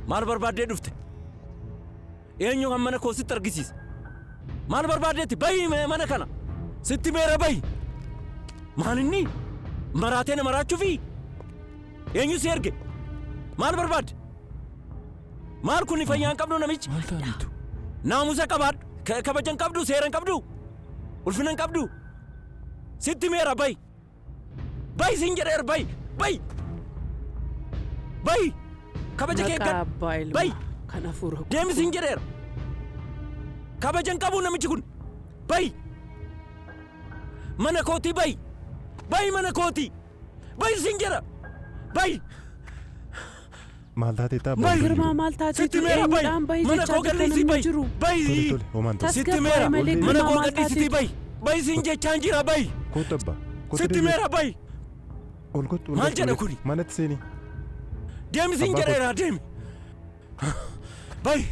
Maal barbaaddee dhufte? Eenyu kan mana koo sitti argisiise? Maal barbaaddeetti? Bahi mana kana! Sitti meera bahi! Maal inni? Maraatee na maraachuufi? Eenyu si erge? Maal barbaadde? Maal kun fayyaa hin qabdu namichi? Maal taaniitu? Naamusa qabaadhu. Kabaja hin qabdu, seera hin qabdu, ulfina hin qabdu. Sitti meera bahi! Bahi siin jedheera bahi! Bahi! Bahi! Kabaja kee Maqaa eeggadhu. abbaa ilma Bahi! kan hafuura Deemi siin jedheera. Kabaja hin qabu namichi kun. Bahi! Mana kootii bahi! Bahi mana kootii! Bahi siin jedha! Bahi! Maal taatee ta'a? Bahi! Girmaa maal taateetu Sitti meera bahi! eenyudhaan bahi Mana jechaa koo jirta gadhiisii namni bahi! jiru. Bahi! Tole tole homaan ta'u. Sitti meera! Tasgabbaa'e malee Mana Girmaa koo maal gadhiisitii taateetu. bahi! Bahi siin jechaan jira bahi! Kottu abbaa. Kottu Sitti deebi'i. meera bahi! Ol kottu ol Maal kottu jedha walitti. kuni? Manatti seeni. Deemi siin Abbaa jedheera deemi! Bahi!